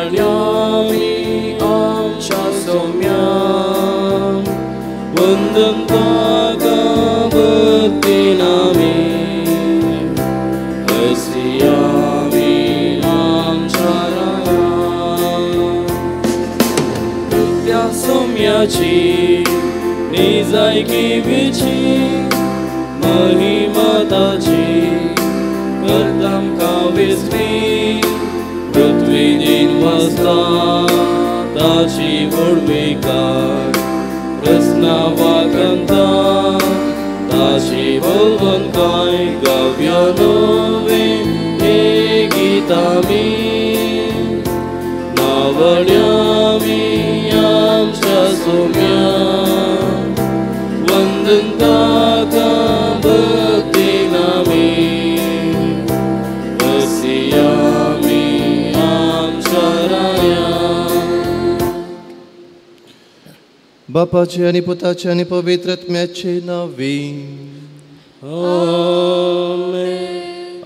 नावण्यामी आमच्या सोम्या वंदन ताका भक्तीन आमी हसियामी आमच्या राया. त्या सोम्याची निजायकी विची महिमा ताची करतामकां विस्मी पृथ्वी दिन वसता ताची व्हडविकाय प्रस्नावा ग्रंथा ताची बलवंताय गाव्या नवे हे गीतामी नावण्यामी आमच्या सोम्या वंदन ताका भक्तीन आमी वसियामी आमच्या राया. बापाचे आनी पुताचे आनी पवित्र आत्म्याचे नांवी आमेन.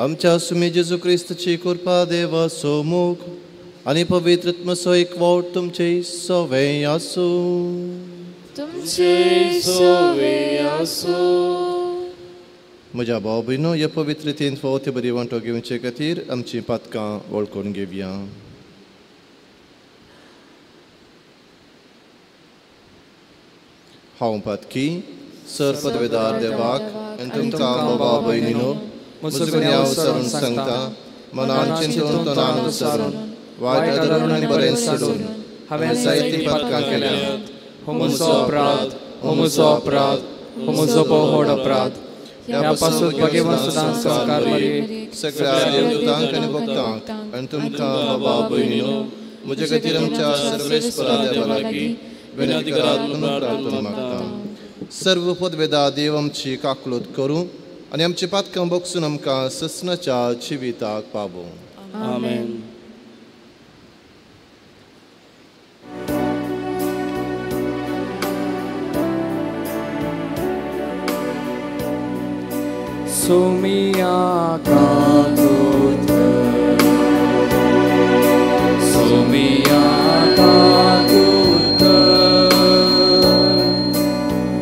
आमच्या सुमी जेजू क्रिस्तची कृपा देवाचो मोग आनी पवित्र आत्म्याचो एकवट तुमचे सवे आसूं. तुमचे सवे आसूं. म्हज्या भाव भयणो ह्या पवित्र तीन फावटी बरी वांटो घेवचे खातीर आमचीं पातकां वळखून घेवया. हांव पातकी सर पदवेदार देवाक आनी तुमकां भाव भयणीनो म्हजो गुन्यांव विसरून सांगता मनान चिंतून तनान विसरून वायट धरून आनी बरें सोडून हांवें जायतीं पातकां केल्यांत. हो म्हजो अपराध, हो म्हजो अपराध, हो म्हजो भोव व्हड अपराध. ह्या पासून भगवान सदां संस्कार मरे सगळ्या देवदूतांक आनी भक्तांक आनी तुमकां भाव भयणीनो म्हजे खातीर आमच्या सर्वेस्परा देवा लागीं विनंती करात म्हणून प्रार्थना मागता. सर्व पदवेदा देव आमची काकलूत करूं आनी आमची पातकां बगसून आमकां ससनाच्या जिविताक पावोवं. आमेन. सोमिया काकूत सोमिया काकूत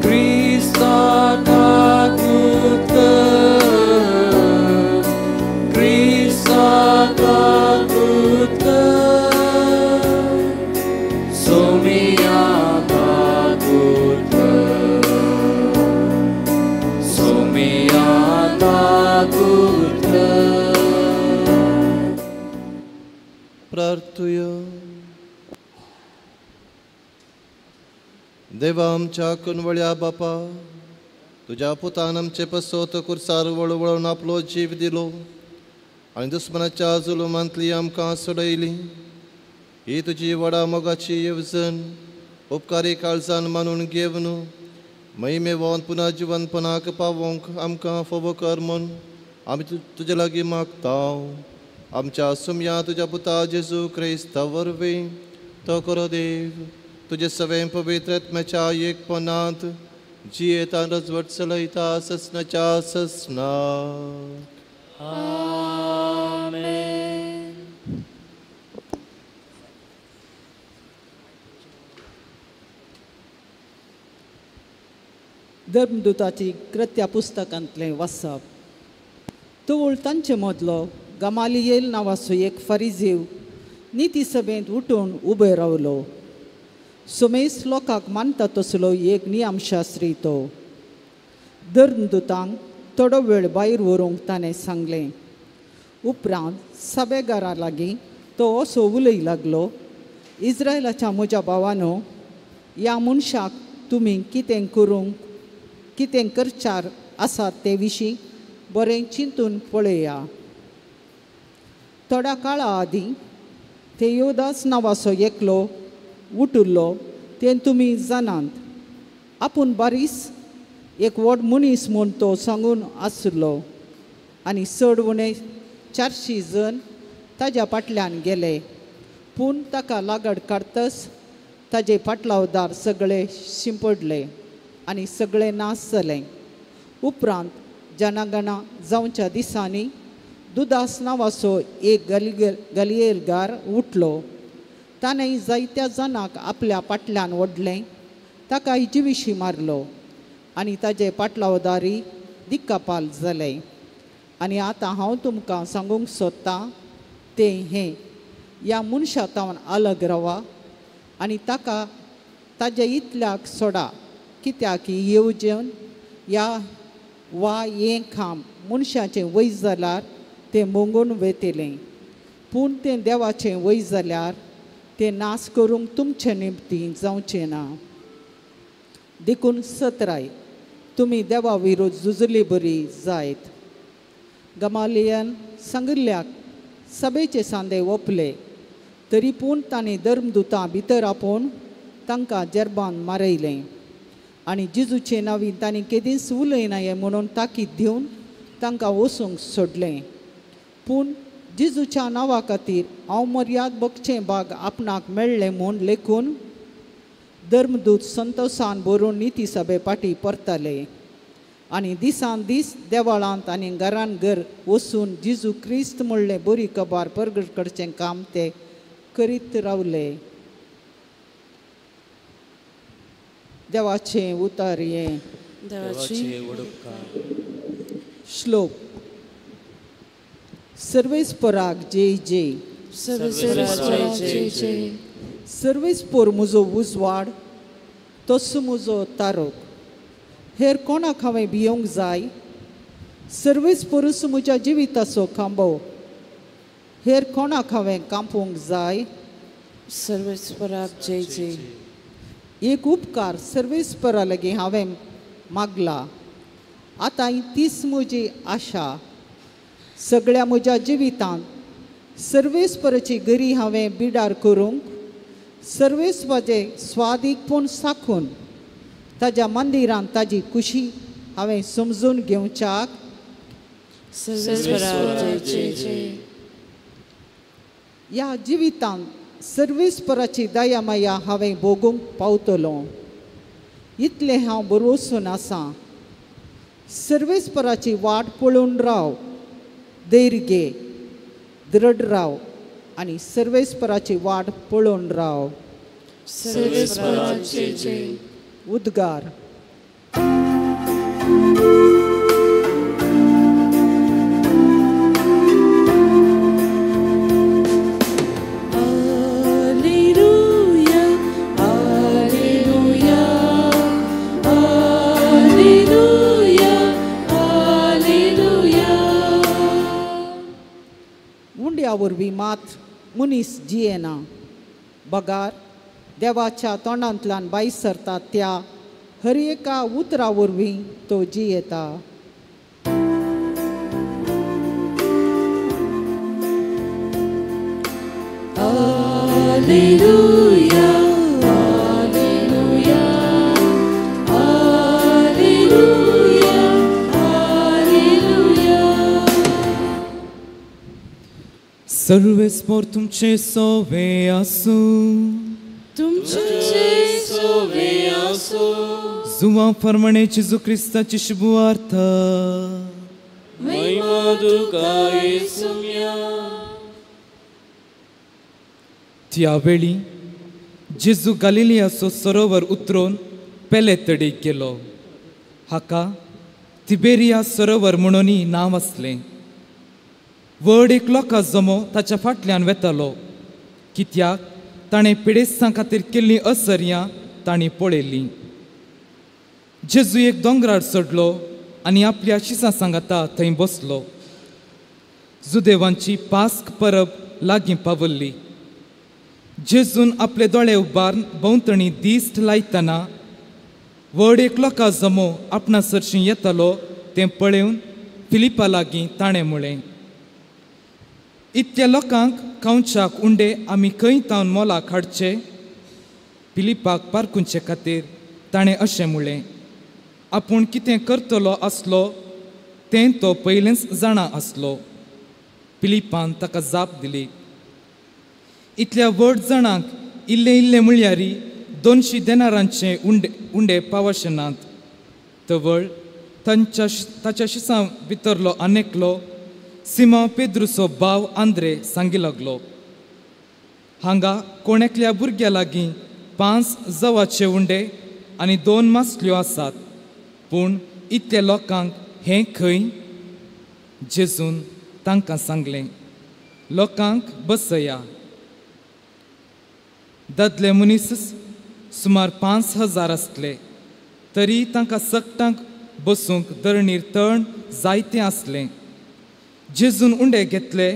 क्रिस्ता काकूत क्रिस्ता काकूत सोमिया काकूत सोमिया काकूत. प्रार्थुया. देवा आमच्या कुनवळ्या बापा तुज्या पुतान आमचे पसोत कुर्सार वळवळून आपलो जीव दिलो आनी दुस्मनाच्या जुलुमांतली आमकां सोडयली. ही तुजी व्हडा मोगाची येवजण उपकारी काळजान मानून घेवन महिमेवन पुनः जिवनपणाक पावोवंक आमकां फावो कर म्हूण आमी तुजे लागीं मागता. आमच्या सुमया तुज्या पुता जेजू क्रिस्ता वरवीं तो करो देव तुजे सवें पवित्र आत्म्याच्या एकपणांत जियेता रजवट चलयता ससनाच्या ससनाक. आमेन. धर्मदूताची कृत्या पुस्तकांतलें वाचप. तवळ तांचे मदलो गमालियेल नांवाचो एक फरिजीव निती सभेंत उठून उबे रावलो. सुमेस लोकांक मानता तसलो एक नियमशास्त्री तो. धर्मदूतांक थोडो वेळ भायर व्हरूंक ताणें सांगलें. उपरांत सभेगारा लागीं तो असो उलय लागलो, इस्रायलाच्या म्हज्या भावानो, ह्या मनशाक तुमी कितें करूंक कितें करचार आसा ते विशीं बरें चिंतून पळया. थोड्या काळा आदीं तेयोदास नांवाचो एकलो उठिल्लो तें तुमी जाणात. आपूण बारीस एक व्हड मनीस म्हूण तो सांगून आसलो आनी चड उणें 400 जण ताज्या फाटल्यान गेले. पूण ताका लागड काडतच ताजे फाटलावदार सगळे शिंपडले आनी सगळे नाश जाले. उपरांत जनागणा जावच्या दिसांनी दुदास नांवाचो एक गलियेलगार उठलो. ताणें जायत्या जाणांक आपल्या पाटल्यान ओडलें, ताका जिविशी मारलो आनी ताजे पाटलावदारी दिक्कापाल जालें. आनी आतां हांव तुमकां सांगूंक सोदतां तें हें, ह्या मनशा तावन अलग रावा आनी ताका ताजे इतल्याक सोडा, कित्याक ही येवजण ह्या वा हें काम मनशाचें वय जाल्यार तें मोंगून वेतलें, पूण तें देवाचें वय जाल्यार तें नाश करूंक तुमचे निमतीं जावचें ना. देखून सतराय तुमी देवा विरोध झुजली बरी जायत. गमालियन सांगिल्ल्याक सभेचे सांदे ओपले, तरी पूण तांणी धर्मदुतां भितर आपोवन तांकां जेरबान मारयलें आनी जेजूचे नांवी तांणी केदींच उलयनाये म्हणून ताकीद दिवन तांकां वचूंक सोडलें. पूण जेजूच्या नांवा खातीर हांव मर्याद भोगचें भाग आपणाक मेळ्ळें म्हूण लेखून धर्मदूत संतोशान भरून निती सभे पाटी परताले आनी दिसान दीस देवळांत आनी घरान घर वचून जेजू क्रिस्त म्हणलें बरी खबर परगट करचें काम ते करीत रावले. देवाचें उतर हें. श्लोक. सर्वेस्पराक जय जय. सर्वेस्पर म्हजो उजवाड, तसो म्हजो तारोक, हेर कोणाक हांवें भियोंक जाय? सर्वेस्परूच म्हज्या जिविताचो खांबो, हेर कोणाक हांवें कांपूंक जाय? सर्वेस्पराक जय जय. एक उपकार सर्वेस्परा लागीं हांवें मागला, आतां तीच म्हजी आशा. सगळ्या म्हज्या जिवितांत सर्वेस्पराची गरी हांवें बिडार करूंक, सर्वेस्पराचे स्वादीकपण साखून ताज्या मंदिरांत ताजी खुशी हांवें समजून घेवच्याक. ह्या जिवितांत सर्वेस्पराची दया माया हांवें भोगूंक पावतलो इतलें हांव भरवसून आसा. सर्वेस्पराची वाट पळोवन राव, धैर्य घे, दृढ राव आनी सर्वेस्पराची वाट पळोवन राव. उद्गार. वरवीं मात मनीस जियेना, बगार देवाच्या तोंडांतल्यान भायर सरता त्या हर एका उतरा वरवीं तो जियेता. Alleluia, alleluia, alleluia, alleluia. सर्वेस्पर तुमचे सोवे आसूं, तुमचे सोवे आसूं. जुवां फरमाणे जेजू क्रिस्ताची शुभवार्ता. महिमा तुका येसुम्या. त्या वेळी जेजू गालिलियाचो सरोवर उतरून पेले तडीक गेलो. हाका तिबेरिया सरोवर म्हणूनय नांव आसलें. व्हड एक लोकां जमो ताच्या फाटल्यान वेतालो, कित्याक ताणें पिडेस्तां खातीर केल्लीं असर्यां तांणी पळयलीं. जेजू एक दोंगरार चडलो आनी आपल्या शिसां सांगाता थंय बसलो. जुदेवांची पास्क परब लागीं पावल्ली. जेजून आपले दोळे उबारून भोंवतणी दिश्ट लायतना व्हड एक लोकां जमो आपणा सरशीं येतालो तें पळोवन फिलिपा लागीं ताणें म्हळें, इतल्या लोकांक खावच्याक उंडे आमी खंय तावन मोलाक हाडचे? फिलिपाक पारखुंचे खातीर ताणें अशें म्हळें, आपूण कितें करतलो आसलो तें तो पयलेंच जाणा आसलो. फिलिपान ताका जाप दिली, इतल्या व्हड जाणांक इल्ले इल्ले म्हळ्यार 200 देनारांचे उंडे उंडे पावशे नात. तवळ ताच्या शिसां भितरलो आनेकलो सिमा पेद्रुचो भाव आंद्रे सांगी लागलो, हांगा कोण एकल्या भुरग्या लागीं 5 जवाचे उंडे आनी 2 मासल्यो आसात, पूण इतल्या लोकांक हें खंय? जेजून तांकां सांगलें, लोकांक बसया. दादले मनीस सुमार 5000 आसले, तरी तांकां सगटांक बसूंक धरणीर तण जायतें आसलें. जेजून उंडे घेतले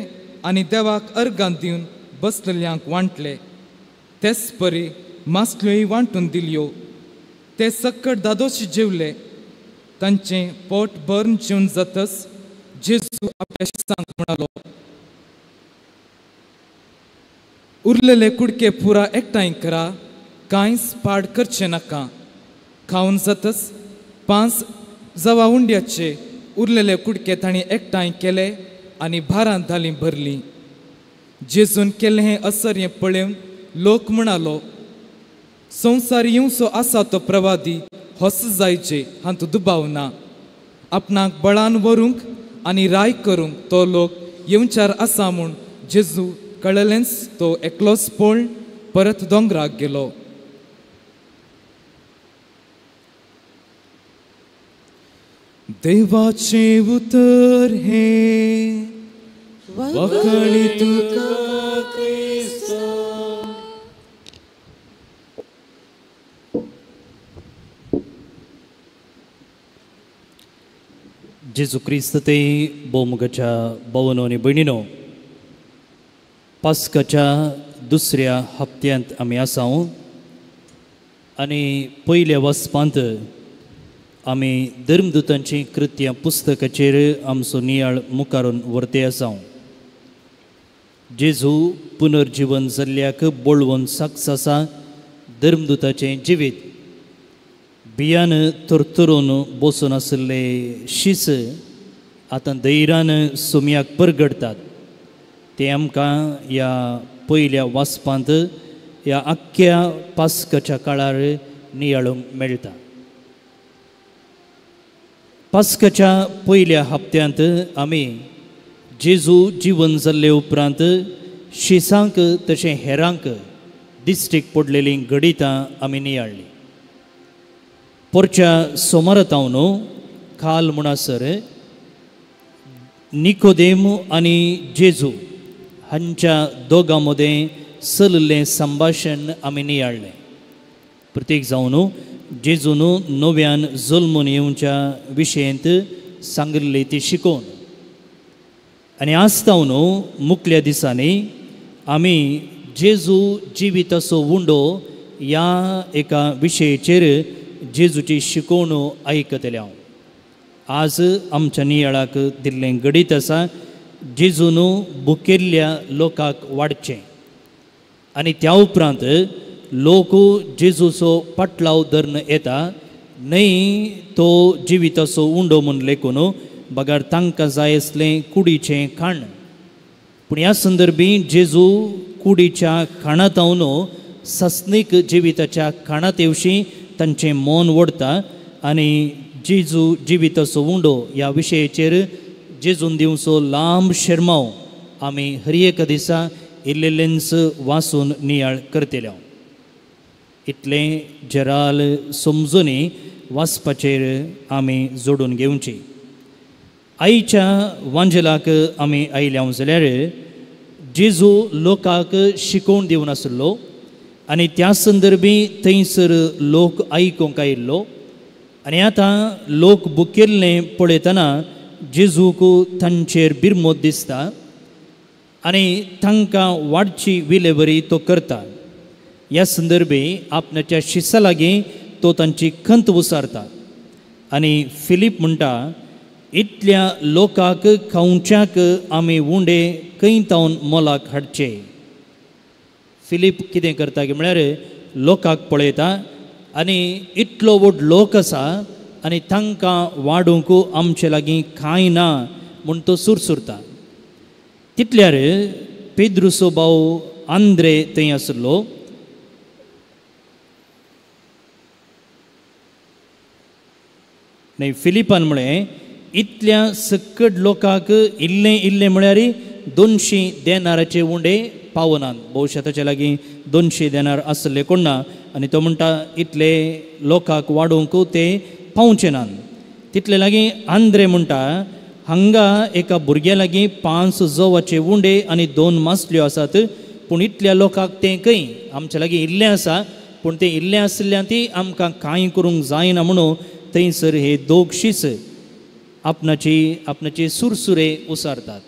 आनी देवाक अर्गां दिवन बसलेल्यांक वांटले. तेच परी मासल्योय वांटून दिल्यो. ते सक्कड दादोशी जेवले. तांचें पोट भरून जेवन जातच जेजू आपल्या शिसांक म्हणालो, उरलेले कुडके पुरा एकठांय करा, कांयच पाड करचें नाका. खावन जातच 5 जवा उंड्याचे उरलेले कुडके तांणी एकठांय केले आनी भारां धाली भरली. जेजून केल्लें हें असर्य पळोवन लोक म्हणालो, संवसार येवचो आसा तो प्रवादी होच जायचे हातूंत दुबाव ना. आपणाक बळान व्हरूंक आनी राय करूंक तो लोक येवच्यार आसा म्हूण जेजू कळलेंच तो एकलोच पळोवन परत दोंगराक गेलो. देवाचें उतर हें वखणी तुका क्रिस्ता. जेजू क्रिस्त ते भोवमुखाच्या भावनो आनी भयणीनो, पास्काच्या दुसऱ्या हप्त्यांत आमी आसा आनी पयल्या वचपांत आमी धर्मदूतांची कृत्यां पुस्तकाचेर आमचो नियाळ मुखारून व्हरते आसा. जेजू पुनर्जीवन जाल्ल्याक बळवंत साक्ष आसा धर्मदूताचें जिवीत. बियान थरथरून बसून आशिल्ले शीस आतां धैर्यान सुमयाक परगडटात. ते आमकां ह्या पयल्या वाचपांत ह्या आख्ख्या पास्काच्या काळार नियाळूंक मेळटा. पास्काच्या पयल्या हप्त्यांत आमी जेजू जिवन जाल्ले उपरांत शिसांक तशें हेरांक दिश्टीक पडलेलीं घडितां आमी नियाळ्ळीं. पोरच्या सोमारा तावन काल म्हणसर निकोदेम आनी जेजू हांच्या दोगां मदें चलिल्लें संभाशण आमी नियाळ्ळें. प्रत्येक जावन जेजून नव्यान जल्मून येवच्या विशयंत सांगिल्ली ती शिकोवन. आनी आज तावन मुखल्या दिसांनी आमी जेजू जिविताचो उंडो ह्या एका विशयाचेर जेजूची शिकोवण आयकतले हांव. आज आमच्या नियाळाक दिल्लें घडीत आसा जेजून भुकेल्ल्या लोकांक वाडचें आनी त्या उपरांत लोक जेजूचो पाटलाव धरून येता न्हय तो जिविताचो उंडो म्हूण लेखून बगर तांकां जाय आसलें कुडीचें खाण. पूण ह्या संदर्भी जेजू कुडीच्या खाणांत सासणीक जिविताच्या खाणांत येवशी तांचें मन ओडटा आनी जेजू जिविताचो उंडो ह्या विशयाचेर जेजून दिवचो लांब शेरमाव आमी हर एका दिसा इल्लेलेंच वाचून नियाळ करतले. इतलें जराल समजुनी वाचपाचेर आमी जोडून घेवची. आयच्या वांजेलाक आमी आयल्या जाल्यार जेजू लोकांक शिकोवन दिवन आसलो आनी त्या संदर्भी थंयसर लोक आयकूंक आयिल्लो आनी आतां लोक भुकेल्ले पळयतना जेजूक तांचेर बिरमोत दिसता आनी तांकां वाडची विलेवरी तो करता. ह्या संदर्भी आपणाच्या शिसा लागीं तो तांची खंत उसारता आनी फिलीप म्हणटा, इतल्या लोकांक खावच्याक आमी उंडे खंय तावन मोलाक हाडचे. फिलीप कितें करता की म्हळ्यार लोकांक पळयता आनी इतलो व्हड लोक आसा आनी तांकां वाडूंक आमचे लागीं कांय ना म्हूण तो सुरसुरता. तितल्यार पेद्रुचो भाव आंद्रे थंय आसलो. न्हय फिलिपान म्हळें, इतल्या सक्कड लोकांक इल्लें इल्लें म्हळ्यार 200 देनाराचे उंडे पावनात. भोवशा ताचे लागीं 200 देनार आसले कोण ना आनी तो म्हणटा इतले लोकांक वाडोवंक ते पावचे नात. तितले लागीं आंद्रे म्हणटा हांगा एका भुरग्या लागीं 5 जवाचे उंडे आनी 2 मासल्यो आसात, पूण इतल्या लोकांक तें खंय, आमच्या लागीं इल्लें आसा पूण तें इल्लें आशिल्ल्यान ती आमकां कांय करूंक जायना म्हणून थंयसर हे दोग शीस आपणाची सुरसुरे उसारतात.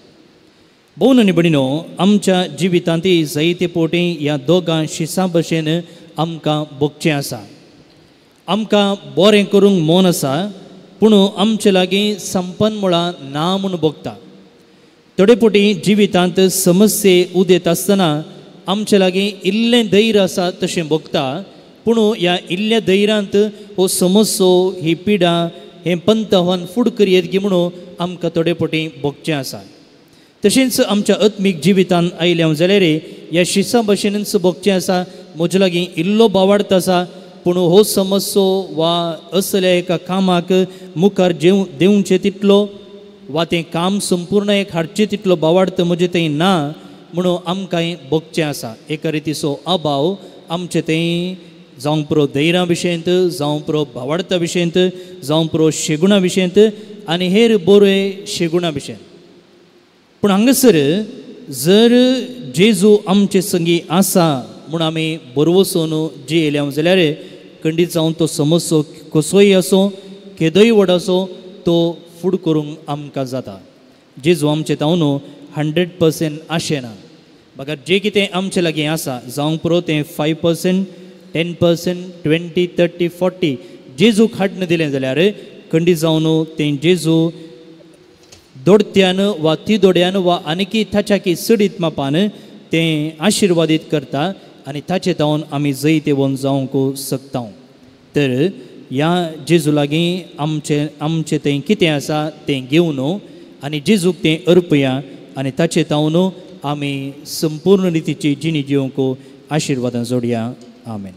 भोवन आनी भयणीनो, आमच्या जिवितांत जायते पोटी ह्या दोगां शिसां भशेन आमकां भोगचें आसा. आमकां बरें करूंक मन आसा पूण आमचे लागीं संपन्न मुळां ना म्हूण भोगता. थोडे पोटी जिवितांत समस्ये उदेत आसतना आमचे लागीं इल्लें धैर्य आसा तशें भोगता, पूण ह्या इल्ल्या धैर्यांत हो समस्यो, ही पिडा, हें पंतहन फूड करयेत की म्हणून आमकां थोडे पोटी भोगचें आसा. तशेंच आमच्या आत्मीक जिवितांत आयल्या जाल्यार ह्या शिसां भशेनच भोगचें आसा. म्हजे लागीं इल्लो बावाडत आसा पूण हो समस्यो वा असल्या एका कामाक मुखार देंवचें तितलो वा तें काम संपूर्ण एक हाडचें तितलो बावाडत म्हजें थंय ना म्हणून आमकांय भोगचें आसा. एका रितीचो अभाव आमचे थंय जावं पुरो धैर्या विशयंत, जावं पुरो भावार्था विशयंत, जावं पुरो शेगुणा विशयंत आनी हेर बरे शेगुणा विशयंत. पूण हांगासर जर जेजू आमचे संगी आसा म्हूण आमी बरवसून जियेल्या जाल्यार खंडीत जावन तो समस्यो कसोय आसूं, केदोय व्हड आसूं, तो फूड करूंक आमकां जाता. जेजू आमचे तावन 100% आशेना. बघा जे कितें आमचे लागीं आसा जावंक पुरो तें 5%, 10%, 20, 30, 40 जेजूक हाडून दिलें जाल्यार खंडीत जावन तें जेजू दोडत्यान वा तिदोड्यान वा आनीकी ताच्याकी चडीत मापान तें आशिर्वादीत करता आनी ताचे तावन आमी जैत येवन जावंक शकता. तर ह्या जेजू लागीं आमचें तें कितें आसा तें घेवन आनी जेजूक तें अर्पया आनी ताचे तावन आमी संपूर्ण रितीची जिणी जिवंक आशिर्वादां जोडया. आमेन.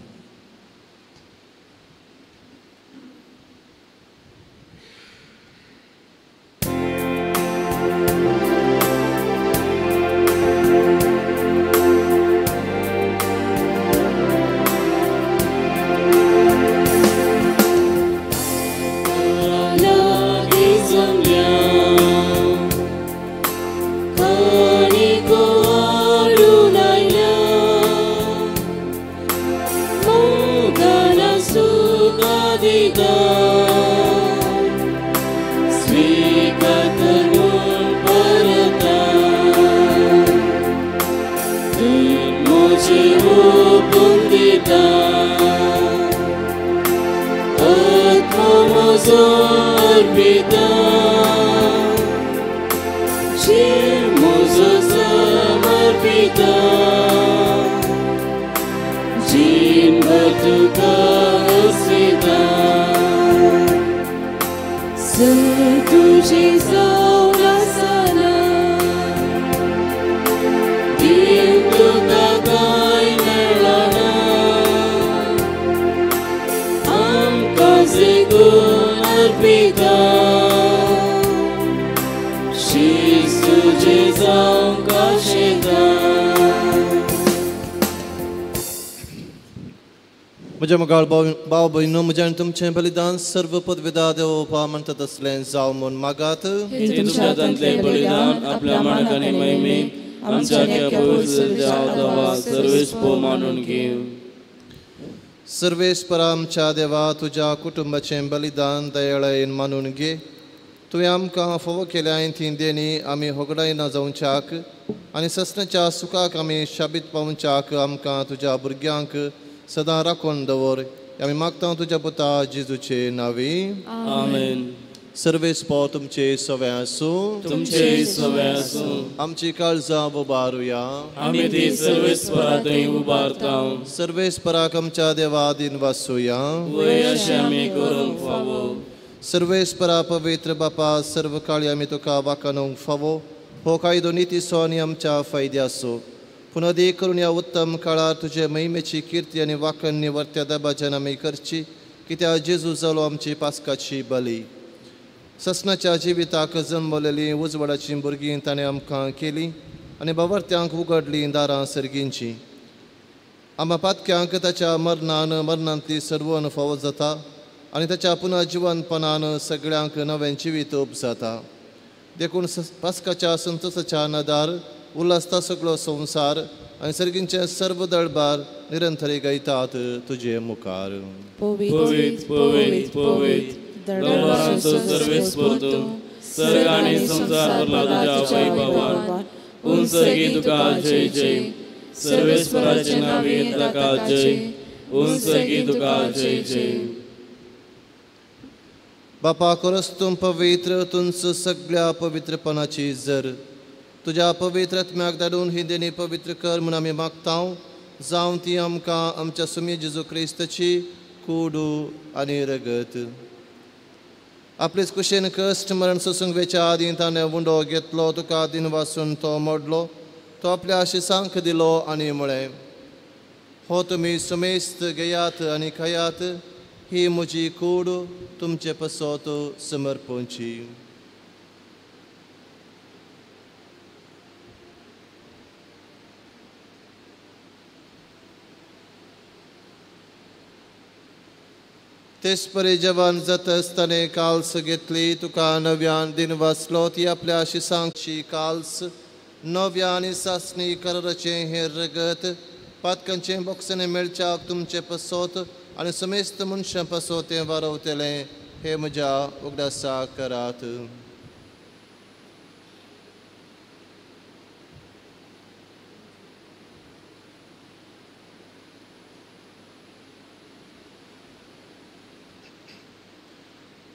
म्हज्या मोगाळ भाव भयणो, म्हजें आनी तुमचें बलिदान सर्व पदवेदा देवोपा म्हणटा तसलें जावं म्हूण मागात. बलिदान आपल्या मानाक आनी महिमेक आमच्या सर्वेस्पर मानून घेव. सर्वेस्परा आमच्या देवा, तुज्या कुटुंबाचें बलिदान दयाळायेन मानून घे. तुवें आमकां फावो केल्या ती देणी आमी होगडायना जावच्याक आनी ससनाच्या सुखाक आमी शाबीत पावच्याक आमकां तुज्या भुरग्यांक सदां राखून दवर. आमी मागता तुज्या पुता जेजूचे नांवी. आमेन. सर्वेस्पर तुमचे सवे आसूं. तुमचे सवे आसूं. आमची काळजां उबारुया. आमी ती सर्वेस्परा थंय उबारता. सर्वेस्पराक आमच्या देवा दिन वासूया. वय अशें आमी करूंक फावो. सर्वेस्परा पवित्र बापा, सर्व काळी आमी तुका वाखाणूंक फावो. हो कायदो नितीचो आनी आमच्या फायद्याचो. पूण अदीक करून ह्या उत्तम काळार तुजे महिमेची किर्ती आनी वाखण निवर्त्या दबाज्यान आमी करची, कित्याक जेजू जालो आमची पास्काची बली. ससनाच्या जिविताक जन्मलेली उजवाडाची भुरगीं ताणें आमकां केली आनी बावर्त्यांक उगडलीं दारां सर्गींची. आमा पातक्यांक ताच्या मरणान मरणांतली सर्वन फावो जाता आनी ताच्या पुनर्जिवनपणान सगळ्यांक नवें जिवीत उपजाता. देखून पास्काच्या संतोसाच्या नदार उल्हासता सगळो संवसार आनी सर्गींचे सर्व दळबार निरंतरी गायतात तुजे मुखार. पवित्र पवित्र पवित्र दळबारांचो सर्वेस्पर तूं, सर्ग आनी संवसार भरला तुज्या वैभवान. उंच सर्गी तुका जय जय, सर्वेस्पराचे नांवे ताका जय, उंच सर्गी तुका जय जय. बापा खरोच तूं पवित्र, तुंच सगळ्या पवित्रपणाची जर तुज्या पवित्र आत्म्याक धाडून ही देणी पवित्र कर म्हूण आमी मागता, जावं ती आमकां आमच्या सुमी जेजू क्रिस्ताची कुडू आनी रगत. आपलेच कुशेन कश्ट मरण सोसूंक वेच्या आदीं ताणें उंडो घेतलो, तुका दिन वासून तो मोडलो, तो आपल्या शिसांक दिलो आनी म्हळें, हो तुमी सुमेस्त घेयात आनी खायात, ही म्हजी कूड तुमचे पसत समर्पणची. तेच परी जेवण जातच ताणें काल्स घेतली, तुका नव्यान दिन वाचलो, ती आपल्या शिसांची काल्स नव्या आनी सासणी कराराचें हें रगत पातकांचें बोक्सणें मेळच्याक तुमचे पसत आनी समेस्त मनशां पासत तें वारवतलें, हें म्हज्या उगडासा करात.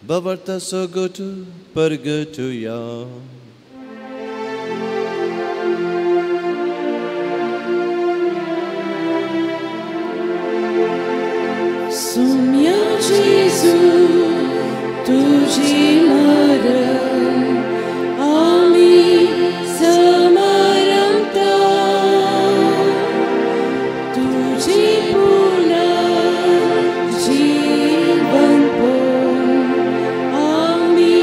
Bavarta sogotu pergatuya. Sumya Jesu tuji maran ami samaramta tuji puna jivan pon ami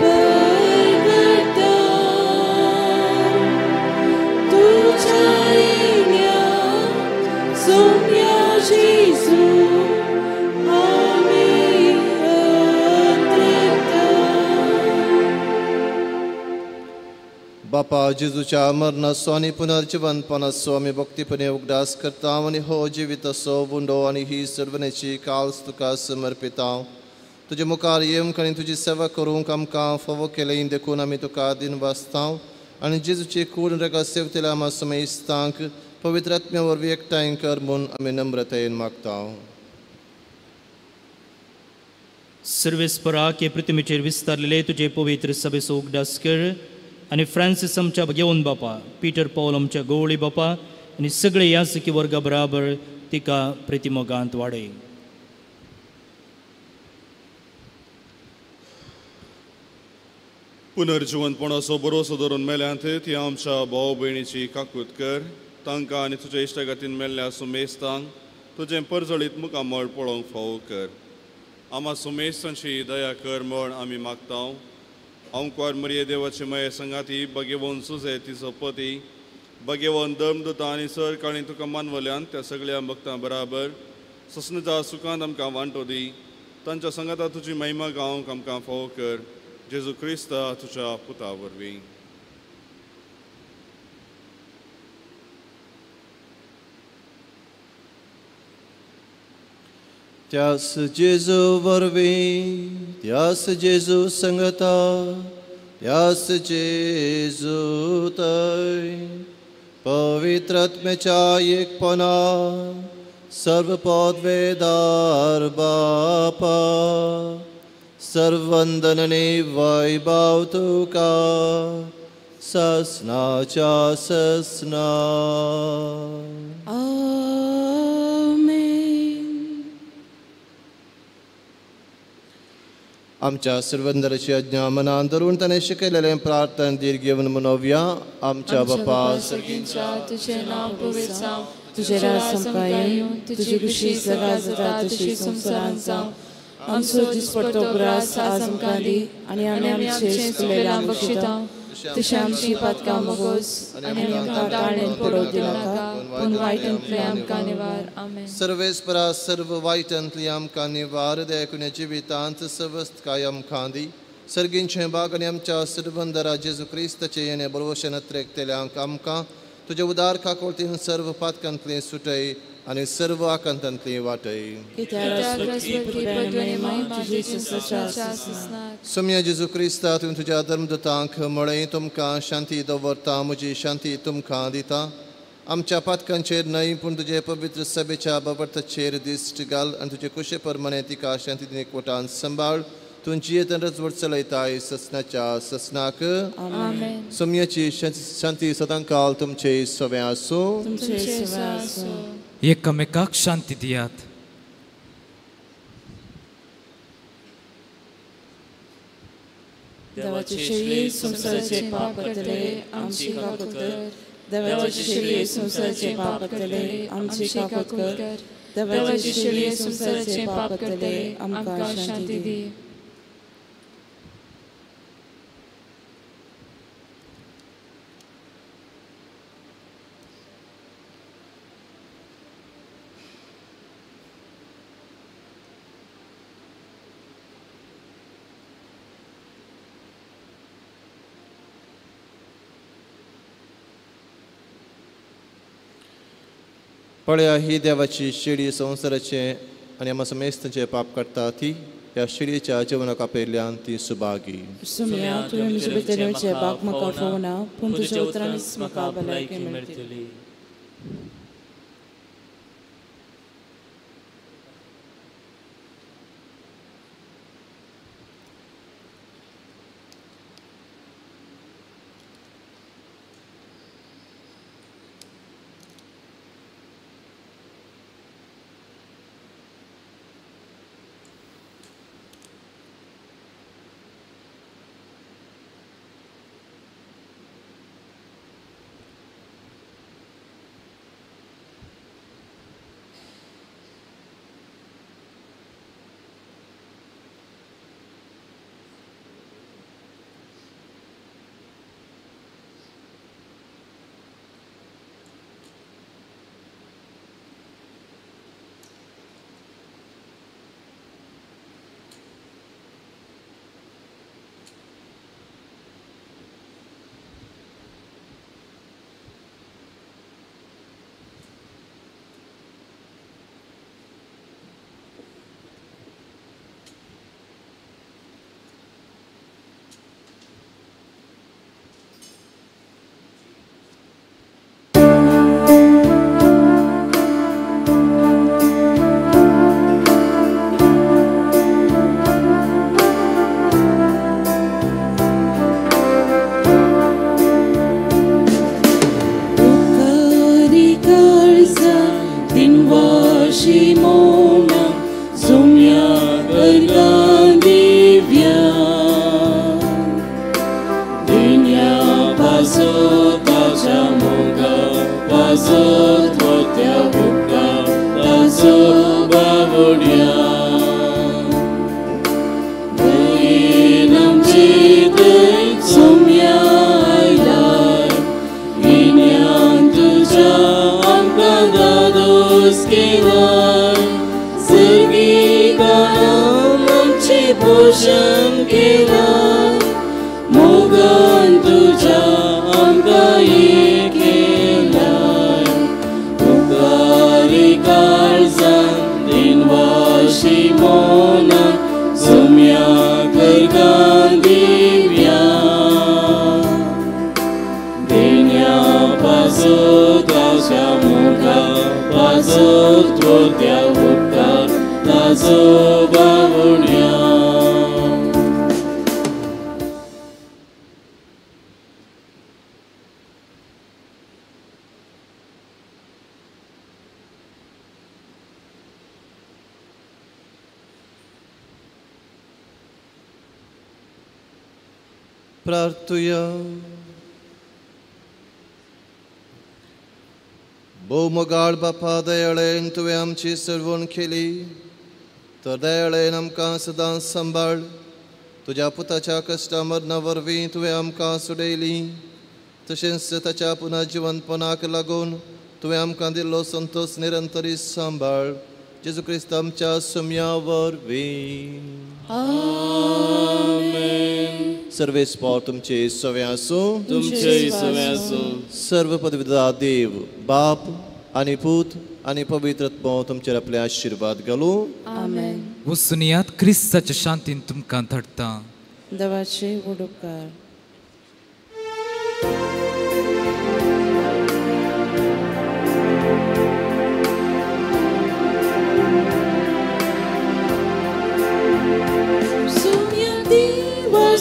pergata tujainya Sumya Jesu. बापा जेजूच्या मरणाचो आनी पुनर्जिवनपणाचो आमी भक्तीपणे उगडास करता आनी हो जिविताचो उंडो आनी ही सर्वनेची काल्स तुका समर्पिता. तुजे मुखार येवंक आनी तुजी सेवा करूंक आमकां फावो केलें देखून आमी तुका दिन वाचता आनी जेजूची कूड रगत सेवतल्या आमा समेस्तांक पवित्र आत्म्या वरवीं एकठांय कर म्हूण आमी नम्रतायेन मागता. सर्वेस्परा हे पृथ्वीचेर विस्तारलेले तुजे पवित्र सभेचो उगडास कर आनी फ्रांसीस आमच्या घेवन बापा, पीटर पावल आमच्या गवळी बापा आनी सगळे याजकी वर्गा बराबर तिका प्रतिमोगांत वाडय. पुनर्जिवनपणाचो भरोसो धरून मेल्यांत ती आमच्या भाव भयणीची काकूत कर, तांकां आनी तुज्या इश्टागतीन मेल्ल्या सुमेस्तांक तुजें परजळीत मुखामळ पळोवंक फावो कर. आमा सुमेस्तांची दया कर म्हण आमी मागता. अंकुर मरिये देवाचे मये संगाती बगेवन सुजे तिचो पती बगेवन धर्मदूता आनी सर काळी तुका मानवल्यान त्या सगळ्या भक्तां बराबर ससनजा सुखांत आमकां वांटो दी. तांच्या संगाता तुजी महिमा गावंक आमकां फावो कर, जेजू क्रिस्ता तुज्या पुता वरवीं. त्यास जेजू वरवीं, त्यास जेजू संगता, त्यास जेजू तय पवित्र आत्म्याच्या एकपणा सर्व पदवेदार बापा सर्वंदनने वैभव तुका ससनाच्या ससना. आमच्या सर्वंदराची आज्ञा मनान धरून ताणें शिकयलेलें प्रार्थना दीर्घ घेवन मनोवया. आमच्या बापा सर्गींच्या तुझें नांव पवित्र जावं, तुजें राज आमकां येवं, तुजी खुशी स्वर्गांत जाता तशी संवसारांत जावं. आमचो दिसपट्टो ग्रास आज आमकां दी आनी आमी आमचे चुकलेल्यांक बक्षिता तुझे आमची पातकां मोगोस आनी आमकां ताळेन पडोवंक दिनाका, पूण वायटांतले आमकां निवार. आमेन. सर्वेस्परा सर्व वायटांतली आमकां निवार, देखून जिवितांत सवस्तकाय आमकां दी. सर्गींचे बाग आनी आमच्या सर्वंदरा जेजू क्रिस्ताचे येणे बरोवशें नत्रेकतेल्यांक आमकां तुजे उदार काकोळतीन सर्व पातकांतली सुटय आनी सर्व आकांतांतली वाटय. सोम्या जेजू क्रिस्ता, तुवें तुज्या धर्मदूतांक म्हळें, तुमकां शांती दवरता, म्हजी शांती तुमकां दिता. आमच्या पातकांचेर न्हय पूण तुजे पवित्र सभेच्या बाबर्ताचेर दिश्ट घाल आनी तुजे कुशे प्रमाणे तिका शांती एकवटान सांबाळ. तूं जियेतन रजवट चलयताय ससनाच्या ससनाक. सोम्याची शांती सदांकाल तुमचे सवे आसूं. एकामेकाक शांती दियात. देवाचे शेळये संवसाराचे पाप करतले आमची काकूत कर. देवाचे शेळये संवसाराचे पाप करतले आमची काकूत कर. देवाचे शेळये संवसाराचे पाप करतले आमकां शांती दी. पळया ही देवाची शेळी संवसाराचे आनी आमा समेस्तांचे पाप काडटा ती ह्या शेळयेच्या जेवणाक आपयल्ल्यान ती सुभागी. सोम्या, तुवें म्हजे भितर येवचें बाग म्हाका फोवना, पूण तुज्या उतरांनीच म्हाका भलायकी मेळटली. प्रार्थुया. भोवमोगाळ बापा, दयाळेन तुवें आमची सर्वण केली, तर दयाळेन आमकां सदांच सांबाळ. तुज्या पुताच्या कश्टा मरणा वरवीं तुवें आमकां सोडयली, तशेंच ताच्या पुनर्जिवनपणाक लागून तुवें आमकां दिल्लो संतोश निरंतरी सांबाळ. जेजू क्रिस्त आमच्या सुम्या वरवीं. आमेन. सर्वेस्पोर तुमचे सवे आसूं. तुमचे सवे आसूं. सर्व पदवीदा देव बाप आनी पूत आनी पवित्र आत्मो तुमचेर आपले आशिर्वाद घालूं. आमेन. वसुनियात क्रिस्ताच्या शांतीन तुमकां धाडटा. देवाचे व्हड उपकार.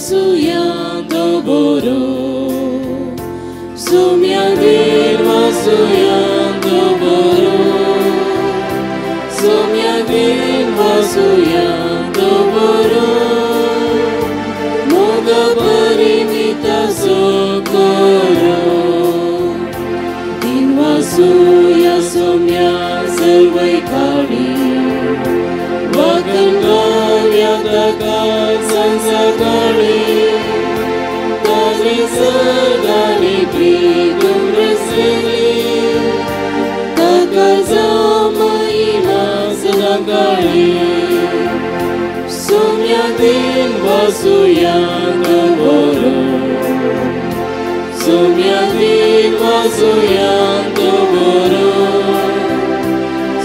Suyando boro, sumyadirma suyando boro, sumyadirma suyando boro, moga parimita socorro, dinva suya sumya sarvaikari, vakangarya taka sansakari. Sargani prigum rasili, takazamaina sadakali, sumyadin vasuyando boro, sumyadin vasuyando boro,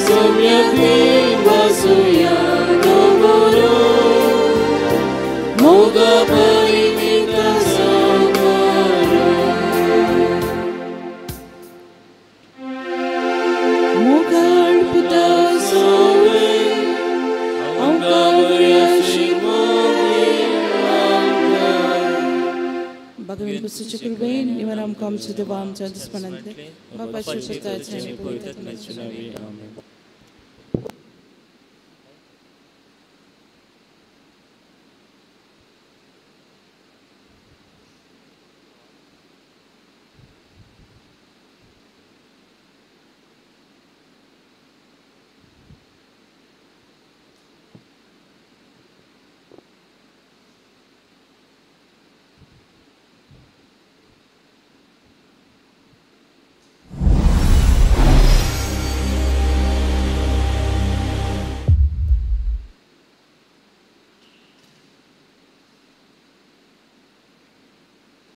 sumyadin vasuyando boro, moga parimita socorro. भगवान क्रिस्ताच्या कृपेन निवार आमकां आमच्या देवा आमच्या दुस्मानांतले बापाच्या पुताच्या आनी पवित्र आत्म्याच्या नांवान.